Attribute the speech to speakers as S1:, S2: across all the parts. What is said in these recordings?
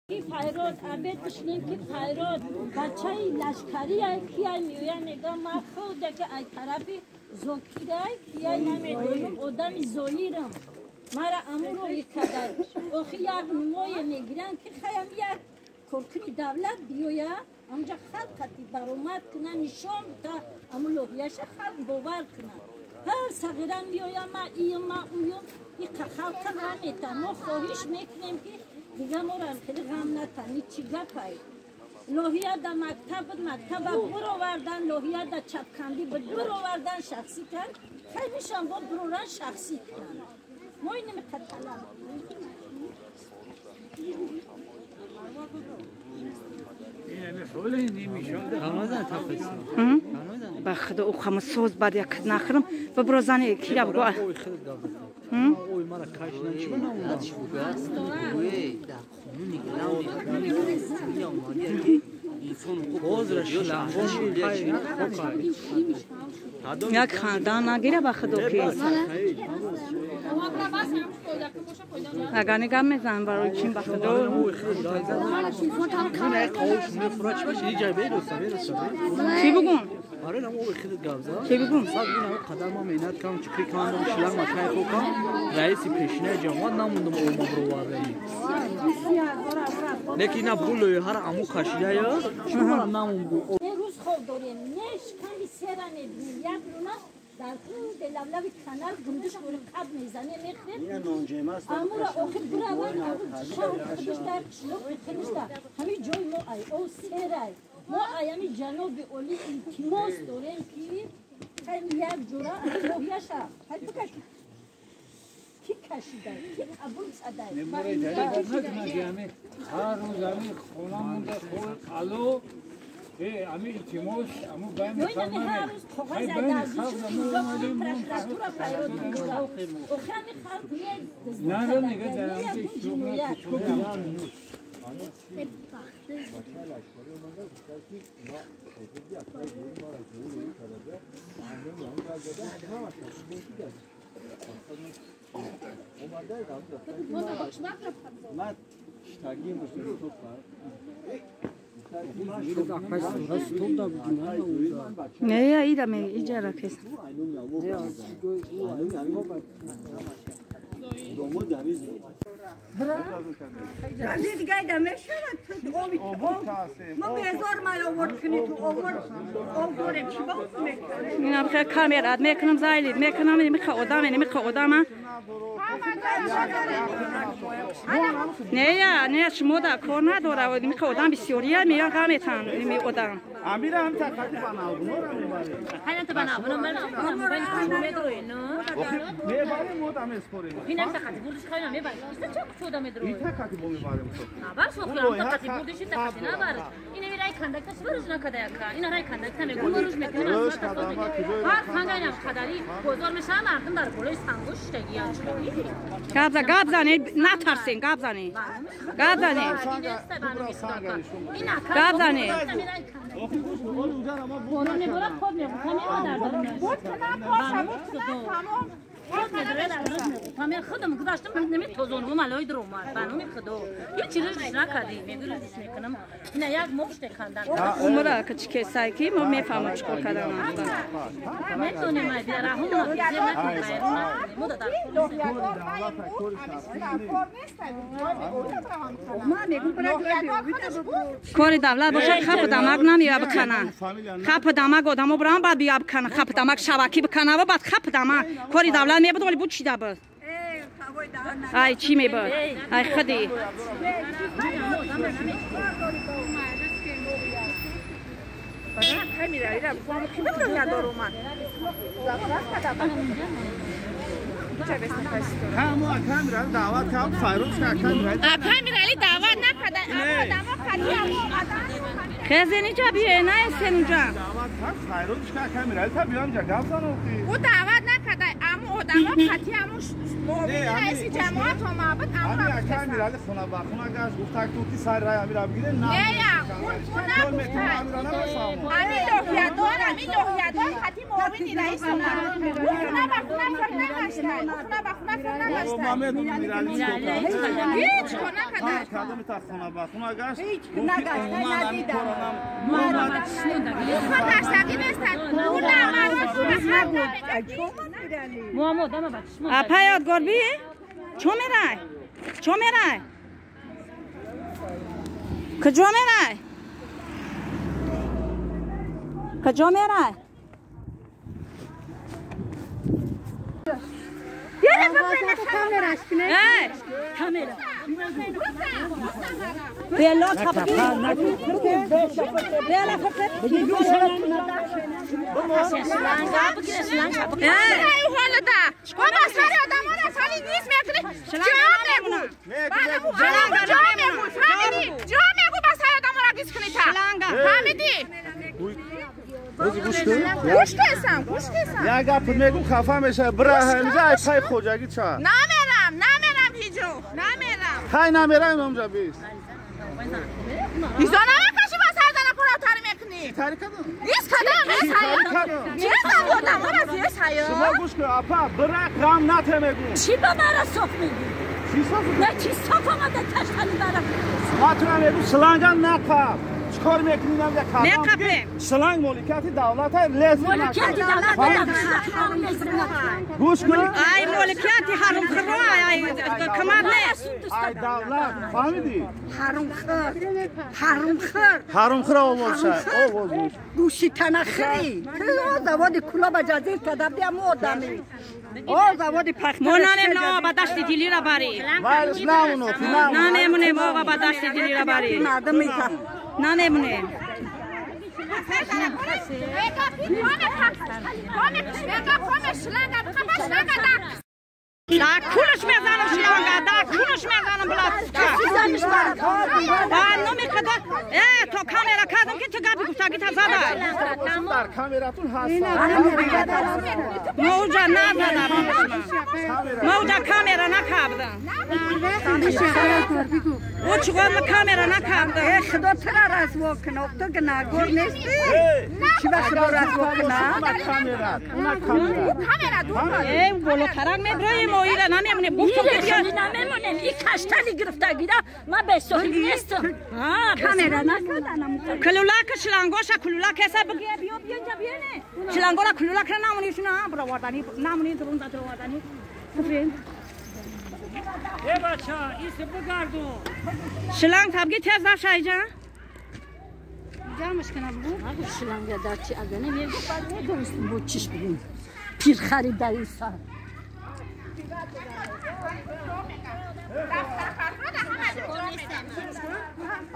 S1: Файрод обед бишнем ки файрод бачаи лашкария кия меоя мега ма худа ки ай тарафи зокирай кия намедонам одами зоирам мара амуро икадай охи як нумое мегиранд ки хаям як коркуни давлат биёя амҷа халқ қати баромад куна нишон та аму лоҳияша халқ бовар куна ҳар сағира меоя ма июм ма уюм иқа халқа намета мо хоҳиш мекунем ки дига моро хеле ғам натани чӣ гапай лоҳия да мактаб буд мактаба буровардан лоҳия да чапкандӣ буд буровардан шахсӣ кард хай мешан бо буроран шахсӣ кунанд мо инамиқа талаб
S2: Ба худо ӯ хама соз бад як нахӯрам ба бирозани кира бигӯ. Як хандан нагира ба худо ки. Агар нигам мезанам барои чин ба худо. Чӣ бугум? Чӣ бугум?
S3: Қадар ма меҳнат кардам, чикри кардам, шланг макай хокам, раиси пешинаи ҷамоат намондам ома бировардаи. Лекин ина бу лоиҳаро аму кашидая, шумара намонд.
S1: Рӯз хоб дорем, не шиками сера мебинем, як луна дар худи лавлави канал гундуш бори қаб мезане мехӯрем. Амура охир бираван, шаҳр худиш дар қишлоқ худиш дар ҳамин ҷои мо ай, о серай. Мо аями ҷаноби олӣ илтимос дорем ки як ҷура лоҳияша ҳай бикаш ки кашидай, ки қабул садай.
S4: Ҳар рӯз ами хона монда алло ами илтимос аму байни
S2: Не, ида ме иҷара кес. Инам хе камера мекунам зайлид мекунам миха одам миха одама. Не я, не шумо да кор надора, миха одам бисёрия меян ғаметан ми одам.
S3: Амира ҳам тақати банавбунора мебарем.
S5: Ҳайна банавбуно ман медрои, но?
S3: Мебарем одам эспорем.
S5: Инам тақати бурдиш хайна мебарем. Иста чо кучода медрои?
S3: И тақати бо мебарем.
S5: Абар шохлам тақати бурдиши тақати набар. Ина ми рай кандакта шварж накада яка. Ина рай кандакта мегум руж мекунам. Ҳар хангаинам қадари бозор мешавам мардум дар болои сангош шитагиян.
S2: Гап зан, гап зани, натарсен, гап зани. Гап зани. Гап зани.
S5: من خودم گذاشتم نمی توزون مالای در اومد بنومی خدا هیچ چیزی نکردی میگم میکنم اینا یک مشت کندن
S2: عمره که چه کسایی که ما میفهمم چیکار کردن
S5: میتونیم ما بیارم
S2: کار دولت باشه خپ دماغ نمیاد بکنن خپ دماغ آدمو برام بعد بیا بکنن خپ دماغ شبکی بکنن و بعد خپ دماغ کاری دولت میبود ولی بود چی دبود ای چی میبود ای خدی
S6: اکامیرالی دعوت نکرده
S2: خیزی اینجا بیه نه اینجا
S6: او دعوت نکرده اما آدم ها قطعی همون Муовини раиси ҷамоат омад, амра
S7: гуфтам. Амирали хона ба хона гашт, гуфта ки сар рай амира бигире, на.
S6: Не, я, хона гуфта. Ами лоҳиядор, ами лоҳиядор хати муовини раис омад. Ӯ хона ба хона фир нагашта. Ӯ хона ба хона фир нагашта.
S7: Ма медонам Мирали чӣ кор.
S6: Ҳеҷ хона када.
S7: Кадом та хона ба хона гашт?
S8: Ҳеҷ нагашта, надидам.
S6: Ӯ гаштагӣ нестанд. Ӯ намард.
S2: Апа ёдгор би? Чо мерай? Чо мерай? Куҷо мерай? Куҷо мерай?
S1: Камера.
S2: Бела капки. Бела капки.
S6: Эй, ҳолада. Бобо сари одамона сали низ мекунӣ. Ҷо мегӯ. Ҷо мегӯ. Фаҳмидӣ? Ҷо мегӯ ба сари одамона гиз кунӣ та. Фаҳмидӣ?
S7: Гӯш кун.
S6: Гӯш кесам, гӯш кесам.
S7: Як гап мегӯм хафа мешавад. Бира ҳамҷа ай пай хоҷагӣ ча.
S6: Намерам, намерам ҳиҷо. Намерам.
S7: Хай намерам ҳамҷа бис.
S6: Изо намекаши ба сар зана пора тари мекунӣ.
S7: Тари кадам?
S6: Ис кадам, ис ҳаё. Чӣ зан одамона зис ҳаё?
S7: Шумо гӯш кун апа, бира ғам нате мегӯм.
S1: Чӣ ба мара соф мегӯ?
S7: Чӣ соф?
S1: Не чӣ соф омада каштани бара.
S7: Ма тура мегӯм шланга нақаб. Чикор мекунӣ намда кадам?
S2: Меқапем.
S7: Шланг моликияти давлата лез.
S1: Моликияти давлата.
S7: Гӯш кун.
S2: Ай моликияти ҳарумхӯро ай камар нест.
S7: Ай давлат, фаҳмидӣ?
S8: Ҳарумхӯр. Ҳарумхӯр.
S7: Ҳарумхӯр овоз шад. Овоз.
S8: Гӯши танахӯрӣ. Ту заводи кула ба ҷазир када бия мо одамӣ. О заводи пахта.
S2: Мо намемонем ба дашти дилира барӣ.
S7: Вайлш намоно,
S2: намемонем ба дашти дилира барӣ. Намемонем. Да кунаш мезанам шланга, да кунаш мезанам блатска. А номи худо, то камера кардам ки ту гапи гуфтагӣ та задай.
S7: Дар камератун ҳаст.
S2: Мо уҷа назадам. Мо уҷа камера накардам. Ӯ чугон ма камера накардам.
S8: Э худо тура расво кунад, ту гунаҳгор нестӣ. Чӣ ба худо расво кунад?
S7: Уна камера.
S6: Камера дур.
S2: Э болотарак меброем. Мо ира намемонем. Гуфтам ки
S1: биё намемонем. И каштани гирифтагида ма бесоҳиб нестам.
S8: Камера накарданам.
S2: Кулулака шлангоша кулулака эса бигия биё биё инҷа биё не. Шлангора кулулака намонӣ шуна баровардани намонӣ дурун даровардани. Куфрин.
S4: Э бача, ис бигарду.
S2: Шланг табги тез наша иҷа.
S5: Ҷамъш кунам бу.
S1: Агу шланга дар чи агар намегу бад медонистем бо чиш бигӯм. Пир харидаи сар.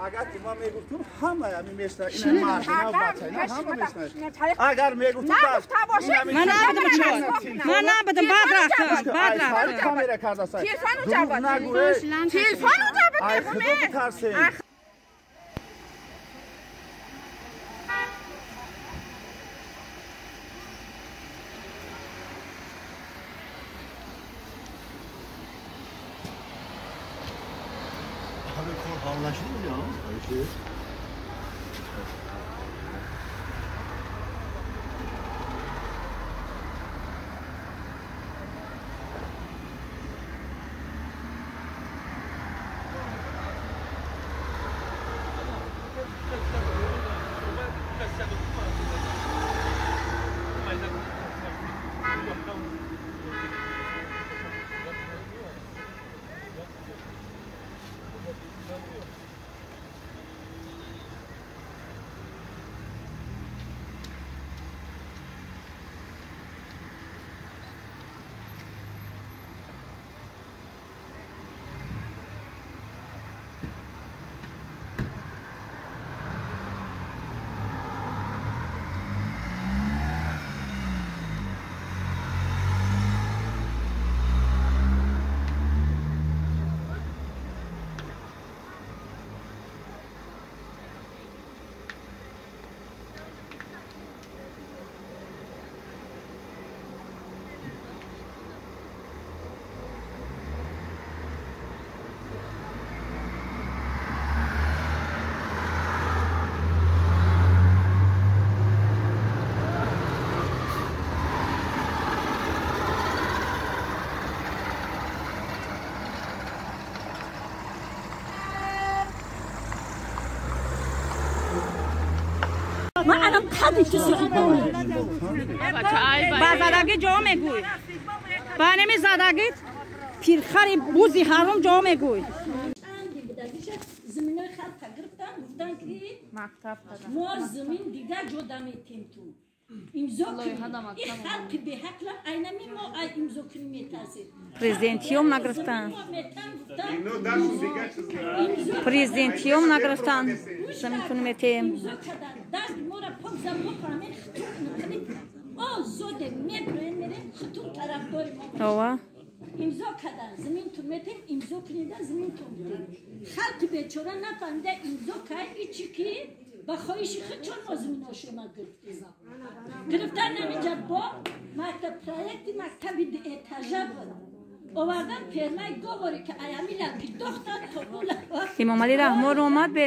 S7: Агар ки ман мегуфтум ҳама ҳамин мешна ина мардина бача ина ҳама мешна. Агар мегуфтум
S2: ман набудам чор. Ман набудам баъд рафтам, баъд рафтам.
S7: Камера кардаса.
S6: Телефон ҷавоб. Телефон ҷавоб.
S7: Ай худо битарсем.
S1: Ма анам қадри ту соҳибони.
S2: Ба задагӣ ҷо мегӯй. Ба неми задагит пирхари бузи ҳаром ҷо мегӯй.
S1: Заминои халқа гирифтан, гуфтан ки мо замин дигар ҷо даметем ту. Имзо кунӣ. И халқи беҳақла айнами мо ай имзо кунӣ метарсед.
S2: Президентиём нагирифтан. Президентиём нагирифтан. Замин кунӣ метем.
S1: Имзо кардан. Даст мора пок за мо фаҳмед хитун кунӣ. Озоде меброем мерем хитун тарафдори мо.
S2: Ова.
S1: Имзо кардан. Замин ту метем, имзо кунида замин ту метем. Халқи бечора нафаҳмида имзо кард и чӣ ки ба хоҳиши худ чон мо заминошона гирифтем. Гирифтан намиҷа бо мактаб проекти мактаби этажа буд. Овардан фермаи говоре ки аямила ки дохтан то ула.
S2: Имомалӣ Раҳмон омад бе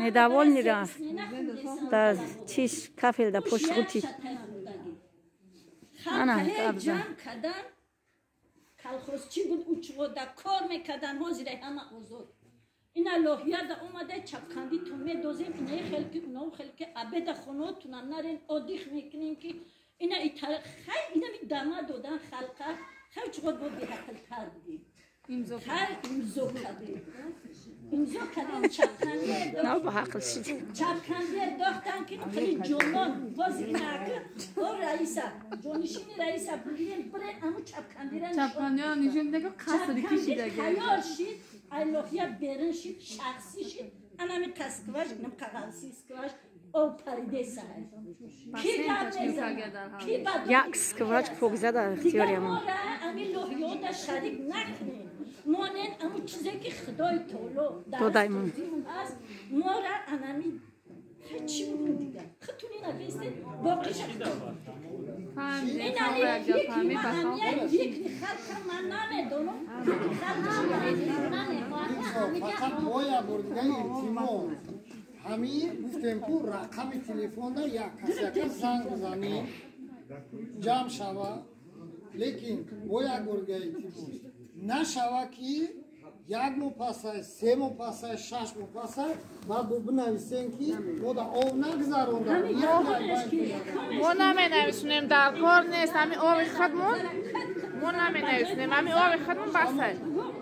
S2: недовольный рафт. Да чиш кафел да пошт ғути. Ана қабза.
S1: Ҷамъ кардан колхозчӣ буд учғода кор мекардан ҳозира ҳама озод. Ина лоҳияда омада чапкандӣ ту медозем инаи хел ки унао хел ки абеда хонотунам нарен одих мекунем ки ина хай инами дама додан халқа хай чиқод бо беҳақлтар будем. Хай имзо кардем. Имзо кардем чапкандӣ
S2: На ба ҳақл шид.
S1: Чапкандӣ дохтан ки хеле ҷонон боз инаки о раиса ҷонишини раиса бигирем бирен аму чапкандира
S6: чапкандиро нишон дида қасри кишидаги.
S1: Тайёр шид ай лоҳия берин шид шахсӣ шид анами қаскваш инам қағалсискваш об паридеса ки гап мезанад ки ба
S2: Як сквач покза дар ихтиёри
S1: дигар
S2: мо.
S1: мора ами лоҳиёда шарик накунем монен аму чизе ки худои таоло дар
S2: Додаймон.
S1: дастозимон аст мора анами хай чӣ бигӯм дигар худтун ина бистед боқиша
S6: фаҳмидем
S1: ин
S6: фаҳмидем
S1: али
S6: якҷо фаҳмид
S1: ман
S6: ба
S1: як халқа ман намедонам
S9: Фақат боя бурдига илтимос. Ҳамин гуфтем ку рақами телефонда як кас яка занг бизанӣ ҷамъ шава, лекин боя бурдига илтимос нашава ки як моҳ пасай, 3 моҳ пасай, 6 моҳ пасай баъд бо бинависем ки мо да ов нагзаронда.
S6: Мо наменависонем, дар кор нест ҳами ови худмон. Мо наменависонем, ҳами ови худмон басай.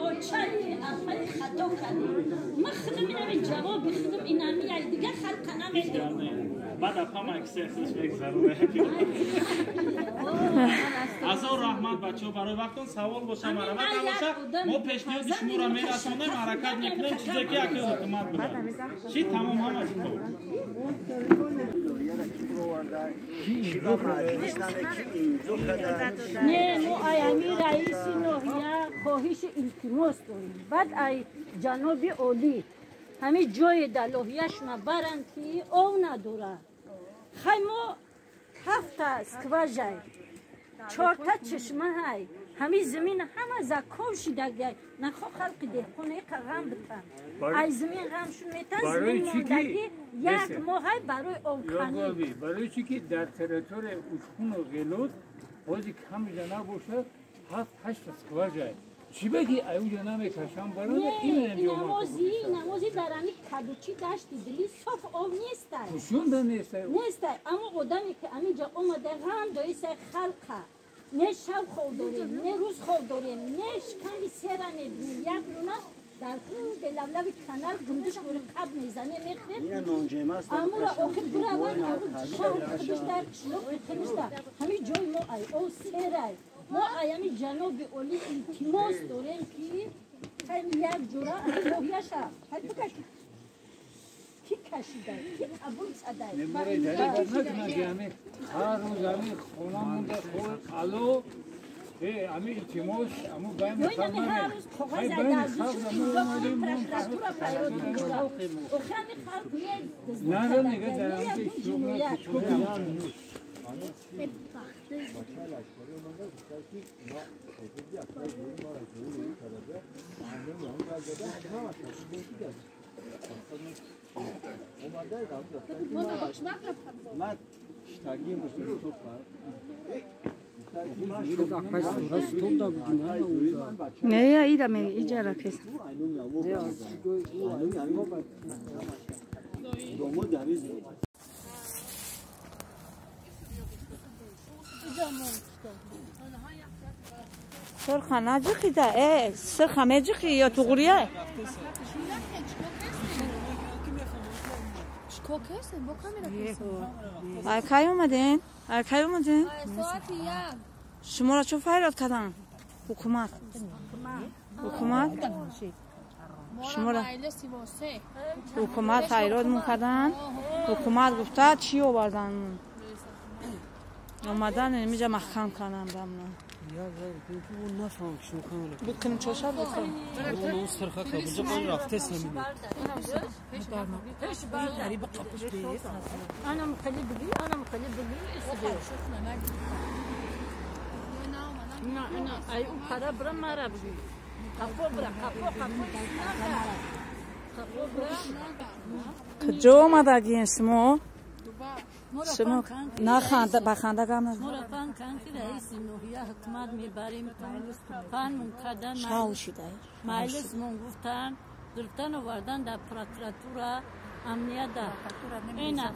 S1: Очаи апаи хато кардем ман худам инами ҷавоби худам инами ай дигар халқа намедонам.
S10: Баъд апама аксесиш мегзаруне. Азор раҳмат бачаҳо барои вақтон. Савол боша марамат набоша мо пешниҳоди шуморо мерасонем, ҳаракат мекунем чизе ки яке ҳукумат буда чи тамом ҳама чӣ кор.
S1: Не мо ай ами раиси ноҳия хоҳиши илтимос дорем баъд ай ҷаноби олӣ ҳамин ҷое дар лоҳияшона баранд ки ов надорад. Хай мо ҳафта скважай чорта чашма ҳай ҳамин замин ҳама заков шидагай нахо халқи деҳқон эқа ғам битан ай замин ғамшун метан
S4: Барои
S1: замин
S4: чӣ ки-
S1: мондагӣ як моҳай барои обканӣ.
S4: Ёгови, барои чӣ ки дар территорияи Учхуну Ғелот ҳози камида набошад ҳафт ҳашта скважа. Чӣ ба ки аюҷа намекашам барои
S1: Не,
S4: ин
S1: инамози инамози дар ами кадучи дашти дили соф об нестай.
S4: Кушунда нестай.
S1: Нестай аммо одаме ки аминҷа омада ғам доисай халқа не шаб хоб дорем не рӯз хоб дорем не шиками сера мебинем як луна дар кунде лавлави канал гундуш бори қаб мезане мехӯрем амура охир бираван аму шаҳр худиш дар қишлоқи худиш дар ҳамин ҷои мо ай ов серай мо ай ами ҷаноби олӣ илтимос дорем ки хай як ҷура ами лоҳияша хай бикаши ки кашидай ки қабул садай.
S4: Ҳар рӯз ами хона монда алло ами илтимос аму байни
S1: ё инами ҳар рӯз коғаз ай дарзиши имзо кунем прокуратура фарёд мекунад охи ами халқ не
S4: Нара нега дар
S1: ҷиноят.
S7: Ман штагим.
S2: Не, я ида ме иҷара кес. Сирха наҷиқида, сирха меҷиқи ё туғрия? Ай кай омадин? Ай кай омадин? Шуморо чун файрод карданд? Ҳукумат. Ҳукумат? Шуморо ҳукумат файрод карданд. Ҳукумат гуфта чӣ овардан? Омадан инҷа маҳкам карданд дамна. Бикунем чоша бикун. Куҷо омадагиен шумо? Шумо наханда ба ханда гап назан.
S1: Моро пан кан ки раиси ноҳия ҳукумат мебарем пан мункадан
S2: шав шида.
S1: Маҷлисмон гуфтан гирифтан овардан дар прокуратура амнията. Ина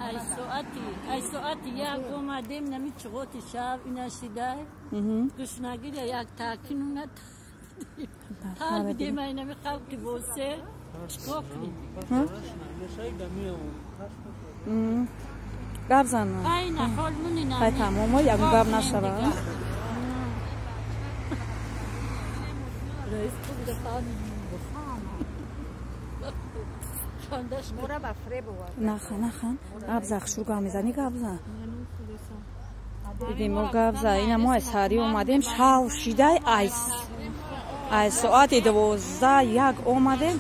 S1: ай соати як омадем нами чиғоти шав ина шида. Гушнагира як таъкинуна тал бидем ай нами халқи босе чикор кунем?
S2: Гап зан. Ай тамом, ягон гап нашава. Нахан, нахан. Гап за, хушрӯ гап мезанӣ, гап за. Дидем мо гап за. Ина мо ай саҳарӣ омадем, шав шидай ай соати 12 омадем.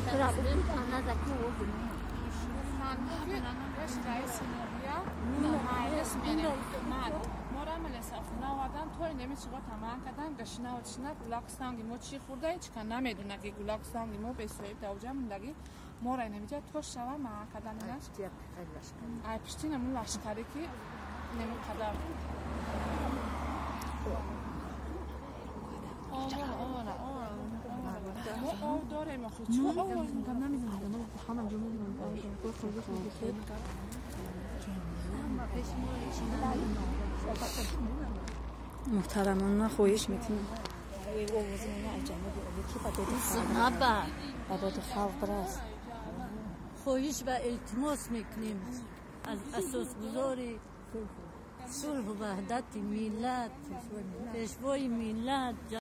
S2: Муҳтарамон, ман хоҳиш мекунам. Ба доди халқ бирас.
S1: Хоҳиш ва илтимос мекунем аз асосгузори сулҳу ваҳдати миллат, пешвои миллат.